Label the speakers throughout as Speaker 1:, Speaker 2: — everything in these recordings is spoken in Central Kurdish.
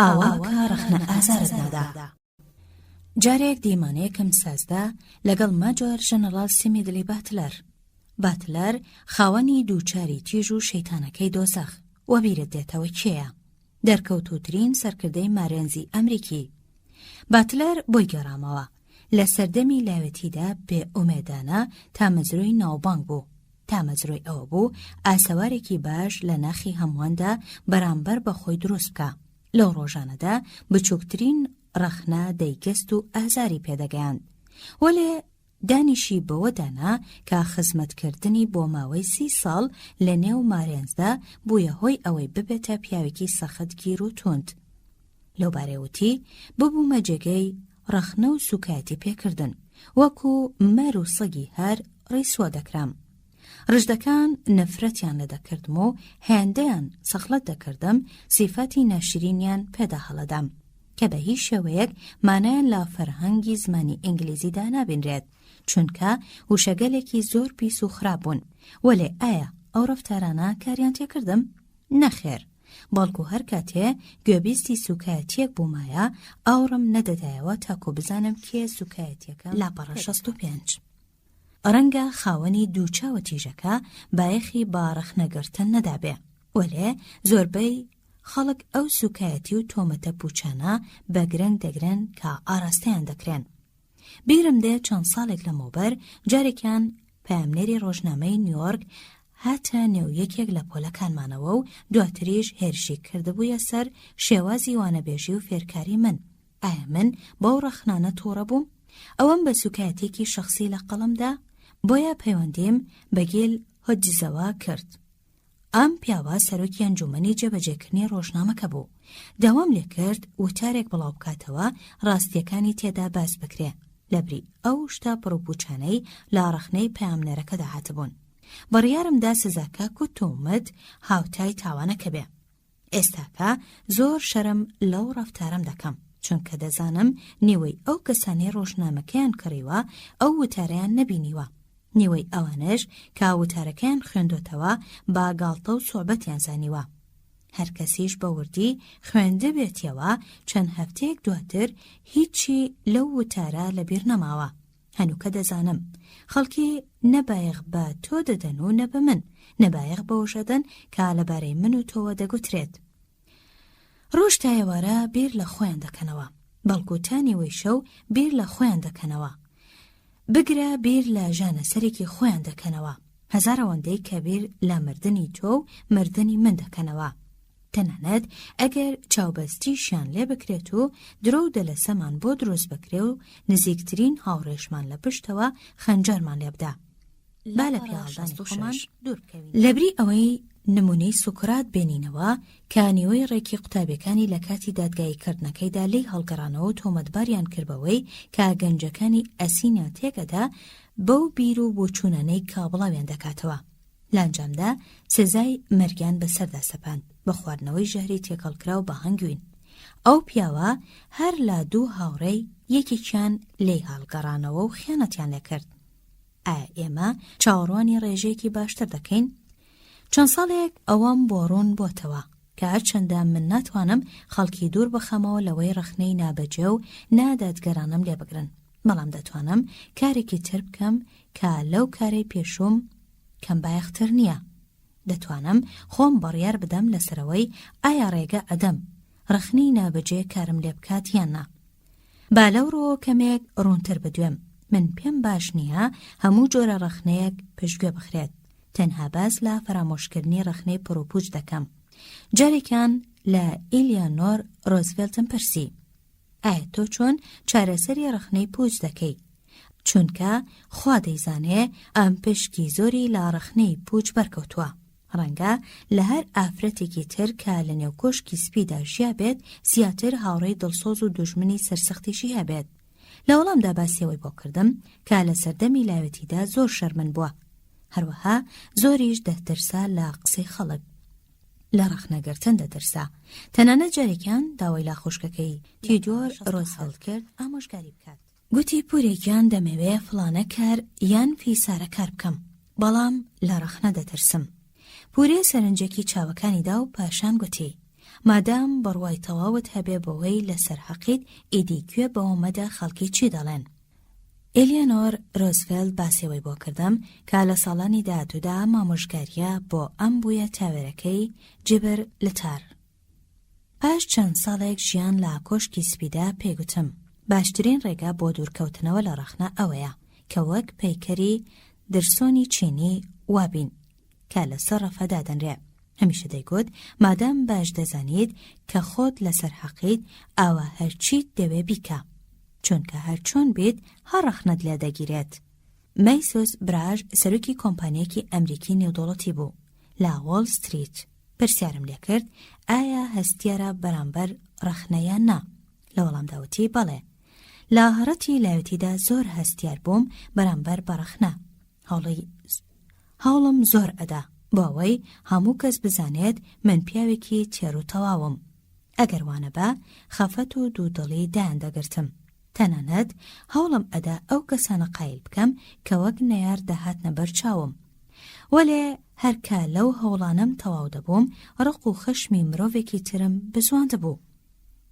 Speaker 1: ئاوا کە ڕەخنە ئازارت نادا. جارێک دیمانەیەکم سازدا لەگەڵ ماجۆر ژەنەڕاڵ سیمیدلی باتلەر. باتلەر خاوەنی دووچاری تیژ و شەیتانەکەی دۆزەخ، وەبیرت دێتەوە کێیە؟ دەرکەوتووترین سەرکردەی مارێنزی ئەمریکی. باتلەر بۆی گێڕامەوە، لە سەردەمی لاوێتیدا بێ ئومێدانە تامەزرۆی ناوبانگ بوو. تامەزرۆی ئەوە بوو ئاسەوارێکی باش لە ناخی هەموواندا بەرامبەر بە خۆی دروست بکا. لەو ڕۆژانەدا بچووکترین ڕەخنە دەیگەست و ئازاری پێدەگەیاند. وەلێ دانیشی بەوە دانا کە خزمەتکردنی بۆ ماوەی سی ساڵ لە نێو مارێنزدا بوویە هۆی ئەوەی ببێتە پیاوێکی سەختگیر و توند. لەوبارەیە وتی، ببوومە جێگەی ڕەخنە و سووکایەتی پێکردن، وەکو مەر و سەگی هەر ڕیسوا دەکرام. ڕژدەکان نەفرەتیان لێ دەکردم و هێندەیان سەخڵەت دەکردم سیفاتی ناشرینیان پێدا هەڵەدام کە بە هیچ شێوەیەک مانایان لە فەرهەنگی زمانی ئینگلیزیدا نابینرێت چونکە وشەگەلێکی زۆر پیس و خراپ بوون وەلێ ئایا ئەو ڕەفتارانە کاریان تێکردم؟ نەخێر بەڵکو هەر کاتێ گوێبیستی سوکایەتیەک بوومایە ئاوڕم نەدەدایەوە تاکو بزانم کێ سوکایەتیەکەم لاپەڕە 65. ڕەنگە خاوەنی دووچاوە تیژەکە بایەخی بە ڕەخنەگرتن نەدابێ، وەلێ زۆربەی خەڵک ئەو سووکایەتی و تۆمەتە پووچانە بە گرنگ دەگرن کە ئاراستەیان دەکرێن. بیرم دێ چەند ساڵێک لەمەوبەر جارێکیان پەیامنێری ڕۆژنامەی نیویۆرک هاتە نێو یەکێک لە پۆلەکانمانەوە و دواتریش هێرشی کردبوویە سەر شێوازی وانەبێژی و فێرکاری من. ئایا من بەو ڕەخنانە تووڕە بووم؟ ئەوەم بە سووکایەتییەکی شەخسی لە قەڵەم دا، بۆیە پەیوەندیم بە گیل هۆدجزەوە کرد. ئەم پیاوە سەرۆکی ئەنجوومەنی جێبەجێکردنی ڕۆژنامەکە بوو. داوام لێ کرد وتارێک بڵاو بکاتەوە ڕاستییەکانی تێدا باس بکرێ، لەبری ئەو شتە پڕوپووچانەی لە ڕەخنەی پەیامنێرەکەدا هاتبوون. بڕیارم دا سزاکە کوتومت هاوتای تاوانەکە بێ. ئێستاکە زۆر شەرم لەو ڕەفتارەم دەکەم، چونکە دەزانم نیوەی ئەو کەسانەی ڕۆژنامەکەیان کڕیوە ئەو وتارەیان نەبینیوە، نیوەی ئەوانەش کە وتارەکەیان خوێندۆتەوە بە گاڵتە و سوعبەتیان زانیوە. هەر کەسیش بە وردی خوێندبێتیەوە چەند هەفتەیەک دواتر هیچی لەو وتارە لەبیر نەماوە. هەنووکە دەزانم خەڵکی نە بایەخ بە تۆ دەدەن و نە بە من، نە بایەخ بەوەش ئەدەن کە لەبارەی من و تۆوە دەگوترێت. ڕۆژ تا ئێوارە بیر لە خۆیان دەکەنەوە، بەڵکو تا نیوەی شەو بیر لە خۆیان دەکەنەوە. بگرە بیر لە ژانەسەرێکی خۆیان دەکەنەوە، هەزار ئەوەندەی کە بیر لە مردنی تۆ و مردنی من دەکەنەوە. تەنانەت ئەگەر چاوبەستیشیان لێ بکرێت و درۆ و دەلەسەمان بۆ دروست بکرێ و نزیکترین هاوڕێشمان لە پشتەوە خەنجەرمان لێ بدا. با لە پیاهەڵدانی خۆمان دوور بکەوین. لەبری ئەوەی نموونەی سوکرات بێنینەوە کە نیوەی ڕێکی قوتابیەکانی لە کاتی دادگایی کردنەکەیدا لێی هەڵگەڕانەوە و تۆمەتباریان کرد بەوەی کە گەنجەکانی ئەسینا تێکئەدا بەو بیر و بۆچوونانەی کە بڵاویان دەکاتەوە. لە ئەنجامدا سزای مەرگیان بەسەردا سەپاند بە خواردنەوەی ژەهری تێکەڵکراو بە هەنگوین. ئەو پیاوە هەر لە دوو هاوڕێی یەکێکیان لێی هەڵگەڕانەوە و خیانەتیان لێکرد. ئایا ئێمە چاوەڕوانی ڕێژەیەکی باشتر دەکەین؟ چەند ساڵێک ئەوەم بۆ ڕوون بۆتەوە کە هەرچەندە من ناتوانم خەڵکی دوور بخەمەوە لەوەی ڕەخنەی نابەجێ و نادادگەرانەم لێ بگرن، بەڵام دەتوانم کارێکی تر بکەم کە لەو کارەی پێشووم کەم بایەختر نییە. دەتوانم خۆم بڕیار بدەم لەسەرەوەی ئایا ڕێگە ئەدەم ڕەخنەی نابەجێ کارم لێ بکات یان نا. با لەو ڕووەوە کەمێک ڕوونتر بدوێم، من پێم باش نییە هەموو جۆرە ڕەخنەیەک پشتگوێ بخرێت، تەنها باس لە فەرامۆشکردنی ڕەخنەی پڕوپووچ دەکەم. جارێکیان لە ئیلیانۆر ڕۆزڤێلتم پرسی، ئایا تۆ چۆن چارەسەری ڕەخنەی پووچ دەکەی؟ چونکە خوا دەیزانێ ئەم پشکی زۆری لە ڕەخنەی پووچ بەرکەوتووە. ڕەنگە لە هەر ئافرەتێکی تر کە لە نێو کۆشکی سپیدا ژیابێت زیاتر هاوڕێی دڵسۆز و دوژمنی سەرسەختیشی هەبێت. لە وەڵامدا باسی ئەوەی بۆ کردم کە لە سەردەمی لاوێتیدا زۆر شەرمن بووە. هەروەها زۆریش دەترسا لە قسەی خەڵک. لە ڕەخنەگرتن دەترسا. تەنانەت جارێکیان داوای لە خوشکەکەی تیودۆر ڕۆزڤێلت کرد ئامۆژگاری بکات. گوتی پورێ گیان دەمەوێ فڵانە کار یان فیسارە کار بکەم، بەڵام لە ڕەخنە دەترسم. پورێ سەرنجێکی چاوەکانی دا و پاشان گوتی، مادام بڕوای تەواوت هەبێ بەوەی لەسەر حەقیت ئیدی گوێ بەوە مەدە خەڵکی چی دەڵێن. ئێلیانۆر رۆزفێلد باسی ئەوەی بۆ کردم کە لە ساڵانی داهاتوودا مامۆژگارییە بۆ ئەم بوویە تاوێرەکەی جیبر لتار. پاش چەند ساڵێک ژیان لە کۆشکی سپیدا پێی گوتم باشترین ڕێگا بۆ دوورکەوتنەوە لە ڕەخنە ئەوەیە کە وەک پەیکەری درسۆنی چینی وابین کە لەسەر ڕەفە دادەنرێ. هەمیشە دەیگوت مادام باش دەزانیت کە خۆت لەسەر حەقیت ئاوا هەرچیت دەوێ بیکە. چونکە هەرچۆن بیت هەر ڕەخنەت لێ دەگیرێت. مەیسۆس براژ سەرۆکی کۆمپانیەکی ئەمریکی نێودەوڵەتی بوو لە وۆڵ ستریت. پرسیارم لێکرد ئایا هەستیارە بەرامبەر ڕەخنە یان نا؟ لە وەڵامدا وتی بەڵێ. لە هەڕەتی لاوێتیدا زۆر هەستیار بووم بەرامبەر بە ڕەخنە. هەوڵی هەوڵم زۆر ئەدا بۆ ئەوەی هەموو کەس بزانێت من پیاوێکی تێر و تەواوم. ئەگەر وانەبا خەفەت و دوودڵی دایاندەگرتم. تەنانەت هەوڵم ئەدا ئەو کەسانە قایل بکەم کە وەک نەیار دەهاتنە بەر چاوم. وەلێ هەر کە لەو هەوڵانەم تەواو دەبووم، ڕق و خەشمی مرۆڤێکی ترم بزواندبوو.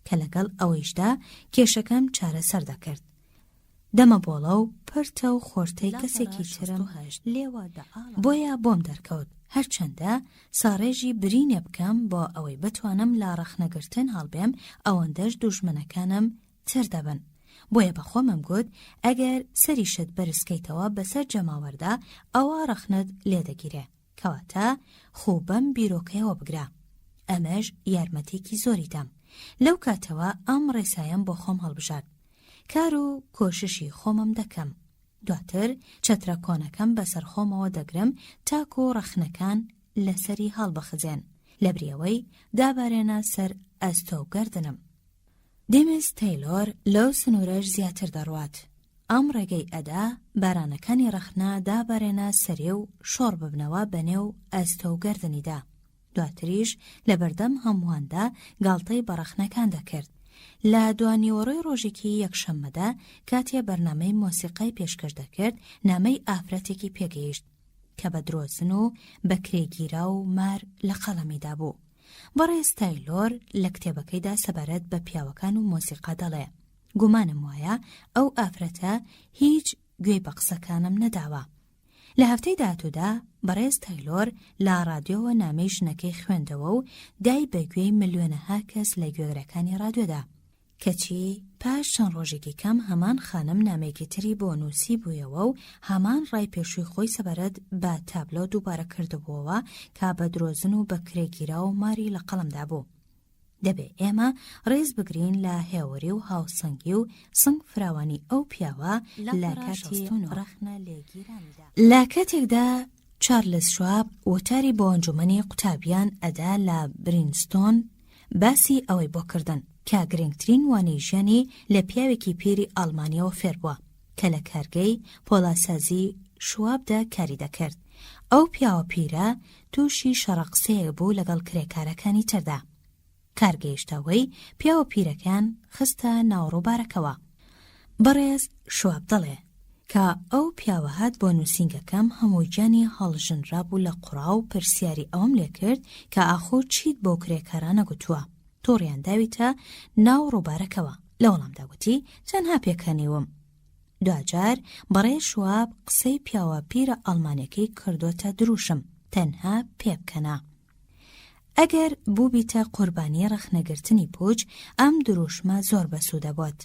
Speaker 1: کە لەگەڵ ئەوەیشدا کێشەکەم چارەسەر دەکرد. دەمەبۆڵە و پرتە و خۆرتەی کەسێکی ترم بۆیە بۆم دەرکەوت هەرچەندە ساڕێژی برینێ بکەم بۆ ئەوەی بتوانم لە ڕەخنەگرتن هەڵبێم ئەوەندەش دوژمنەکانم تر دەبن بۆیە بە خۆمم گوت ئەگەر سەریشت بەرزکەیتەوە بەسەر جەماوەردا ئەوا ڕەخنەت لێدەگیرێ کەواتە خوو بەم بیرۆکەیەوە بگرە ئەمەش یارمەتێکی زۆری دام لەو کاتەوە ئەم ڕێسایەم بۆ خۆم هەڵبژارد کار و کۆششی خۆمم دەکەم دواتر چەترە کۆنەکەم بەسەر خۆمەوە دەگرم تاکو ڕەخنەکان لەسەری هەڵبخزێن لەبری ئەوەی دابارێنە سەر ئەستۆ و گەردنم. دیمز تەیلۆر لەو سنوورەش زیاتر دەڕوات. ئەم ڕێگەی ئەدا بارانەکانی ڕەخنە دابارێنە سەرێ و شۆڕ ببنەوە بەنێو ئەستۆ و گەردنیدا. دواتریش لەبەردەم هەموواندا گاڵتەی بە ڕەخنەکان دەکرد. لە دوانیوەڕۆی ڕۆژێکی یەکشەممەدا کاتێ بەرنامەی مۆسیقای پێشکەش دەکرد، نامەی ئافرەتێکی پێگەیشت کە بە درۆزن و بەکرێگیراو مار لە قەڵەمی دابوو. بەڕێز تایلۆر لە کتێبەکەیدا سەبارەت بە پیاوەکان و مۆسیقا دەڵێ، گومانم وایە ئەو ئافرەتە هیچ گوێی بە قسەکانم نەداوە. لە هەفتەی داهاتوودا بەڕێز تایلۆر لە ڕادیۆوە نامەی ژنەکەی خوێندەوە و دای بە گوێی ملیۆنەها کەس لە گوێگرەکانی ڕادیۆدا. کەچی پاش چەند ڕۆژێکی کەم هەمان خانم نامەیەکی تری بۆ نووسیبوویەوە و هەمان ڕای پێشووی خۆی سەبارەت بە تابلۆ دووبارە کردبووەوە کە بە درۆزن و بە کرێگیراو ماری لە قەڵەم دابوو. دەبێ ئێمە ڕێز بگرین لە هێوری و هاوسەنگی و سنگ فراوانی ئەو پیاوە لە کاتی ڕەخنە لێگیرانیدا. لە کاتێکدا چارلز شواب وتاری بۆ ئەنجومەنی قوتابیان ئەدا لە برینستۆن باسی ئەوەی بۆ کردن کە گرنگترین وانەی ژیانی لە پیاوێکی پیری ئاڵمانیەوە فێربووە کە لە کارگەی پۆڵاسازی شوابدا کاری دەکرد. ئەو پیاوە پیرە تووشی شەڕە قسەیەک بوو لەگەڵ کرێکارەکانی تردا. کار گەیشتە ئەوەی پیاوە پیرەکەیان خستە ناو ڕووبارەکەوە. بەڕێز شواب دەڵێ، کە ئەو پیاوە هات بۆ نووسینگەکەم هەموو گیانی هەڵژنرابوو لە قوڕا و پرسیاری ئەوەم لێ کرد کە ئاخۆ چیت بەو کرێکارانە گوتووە تۆڕیان داویتە ناو ڕووبارەکەوە؟ لە وەڵامدا گوتی تەنها پێکەنیوم. دواجار بەڕێز شواب قسەی پیاوە پیرە ئەڵمانیەکەی کردۆتە دروشم، تەنها پێبکەنە. ئەگەر بووبیتە قوربانی ڕەخنەگرتنی پووچ، ئەم دروشمە زۆر بەسوودە بۆت.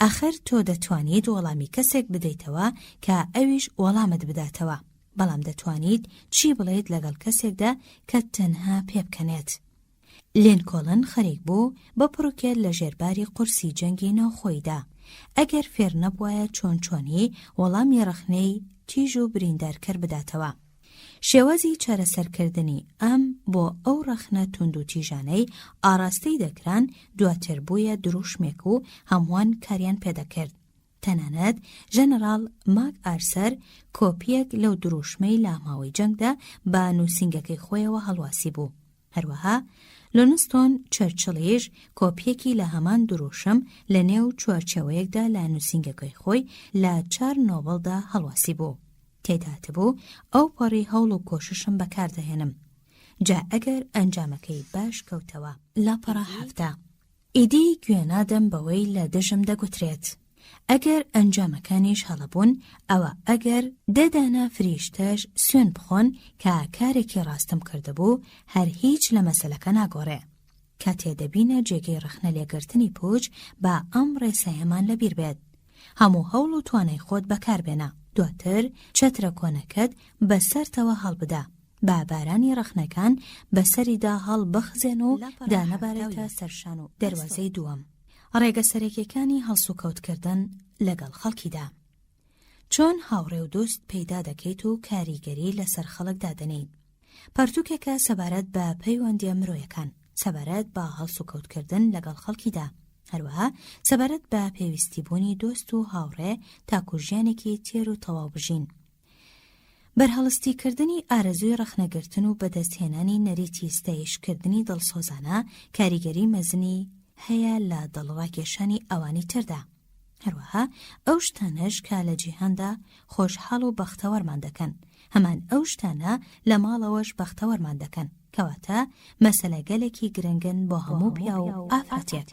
Speaker 1: ئەخر تۆ دەتوانیت وەڵامی کەسێک بدەیتەوە کە ئەویش وەڵامت بداتەوە، بەڵام دەتوانیت چی بڵێیت لەگەڵ کەسێکدا کە تەنها پێبکەنێت؟ لینکۆڵن خەریک بوو بپڕوکێت لە ژێر باری قورسی جەنگی ناوخۆییدا، ئەگەر فێر نەبوایە چۆن چۆنی وەڵامی ڕەخنەی تیژ و بریندارکەر بداتەوە. شێوازی چارەسەرکردنی ئەم بۆ ئەو ڕەخنە توندوتیژانەی ئاڕاستەی دەکران دواتر بوویە دروشمێک و هەمووان کاریان پێدەکرد. تەنانەت ژەنەراڵ ماک ئارسەر کۆپییەک لەو دروشمەی لە ماوەی جەنگدا بە نووسینگەکەی خۆیەوە هەڵواسیبوو. هەروەها لۆنستۆن چەرچڵیش کۆپییەکی لە هەمان دروشم لە نێو چوارچێوەیەکدا لە نووسینگەکەی خۆی لە چار نۆبڵدا هەڵواسیبوو. تێیدا هاتبوو، ئەوپەڕی هەوڵ و کۆششم بەکاردەهێنم. جا ئەگەر ئەنجامەکەی باش کەوتەوە. لاپەڕە 70. ئیدی گوێ نادەم بەوەی لە دژم دەگوترێت. ئەگەر ئەنجامەکانیش هەڵە بوون، ئەوا ئەگەر دە دانە فریشتەش سوێند بخۆن کە کارێکی ڕاستم کردبوو، هەر هیچ لە مەسەلەکە ناگۆڕێ. کاتێ دەبینە جێگەی ڕەخنە لێگرتنی پووچ، با ئەم ڕێسایەمان لەبیر بێت. هەموو هەوڵ و توانای خۆت بەکار بێنە، دواتر چەترە کۆنەکەت بە سەرتەوە هەڵبدە، با بارانی ڕەخنەکان بەسەریدا هەڵبخزێن و دانەبارێتە سەر شان و دەروازەی دووەم. ڕێگە سەرەکیەکانی هەڵسوکەوتکردن لەگەڵ خەڵکیدا. چۆن هاوڕێ و دۆست پەیدا دەکەیت و کاریگەری لەسەر خەڵک دادەنێیت. پەرتوکێکە سەبارەت بە پەیوەندیە مرۆیەکان، سەبارەت بە هەڵسوکەوتکردن لەگەڵ خەڵکیدا، هەروەها سەبارەت بە پێویستیبوونی دۆست و هاوڕێ تاکو ژیانێکی تێر و تەواو بژین. بەرهەڵستیکردنی ئارەزووی ڕەخنەگرتن و بەدەستهێنانی نەریتی ستایشکردنی دڵسۆزانە کاریگەری مەزنی هەیە لە دڵڕاکێشانی ئەوانی تردا. هەروەها ئەو شتانەش کە لە جیهاندا خۆشحاڵ و بەختەوەرمان دەکەن، هەمان ئەو شتانە لە ماڵەوەش بەختەوەرمان دەکەن، کەواتە مەسەلەگەلێکی گرنگن بۆ هەموو پیاو و ئافرەتێک.